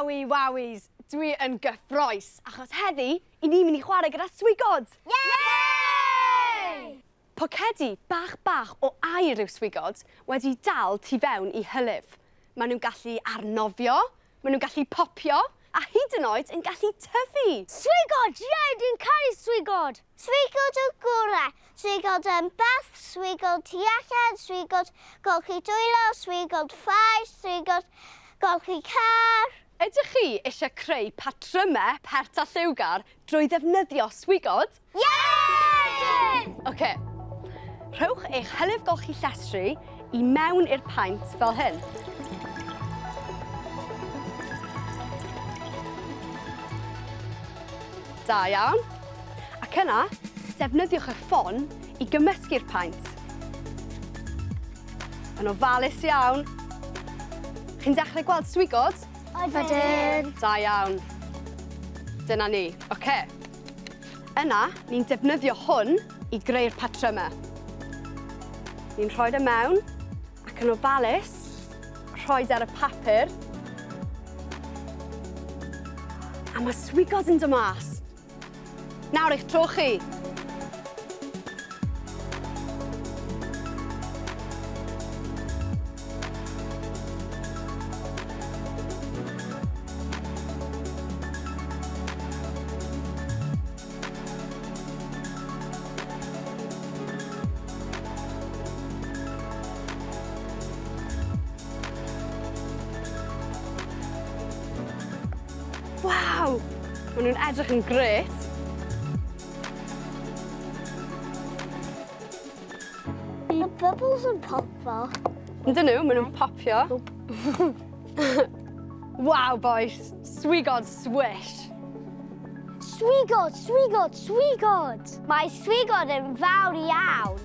Wowie wowies! Dwi yn gyffroes achos heddi i ni'n mynd i chwarae gyda swigod! Yay! Pocedi bach bach o aer yw swigod wedi dal tu fewn i hylif. Maen nhw'n gallu arnofio, maen nhw'n gallu popio a hyd yn oed yn gallu tyfu! Swigod! Ie, dwi'n caru swigod! Swigod y gorau! Swigod yn bath, swigod tu allan, swigod golchi dwylo, swigod ffair, swigod golchi car. Ydych chi eisiau creu patrymau pert a lliwgar drwy ddefnyddio swigod? Ie! Ydyn! Oce. Rhowch eich hylif golchi llestri i mewn i'r paent fel hyn. Da iawn. Ac yna, defnyddiwch y ffon i gymysgu'r paent. Yn ofalus iawn. Chi'n dechrau gweld swigod? Ydyn. Da iawn. Dyna ni. Oce. Yna, ni'n defnyddio hwn i greu'r patrymau. Ni'n rhoi e mewn, ac yn ofalus, rhoi ar y papur. A mae swigod yn dod mas. Nawr eich tro chi. Waw! Maen nhw'n edrych yn grêt. Mae bubbles yn popo. Yndyn nhw, maen nhw'n popio. Waw, boys. Swigod swish. Swigod, swigod, swigod! Mae swigod yn fawr iawn.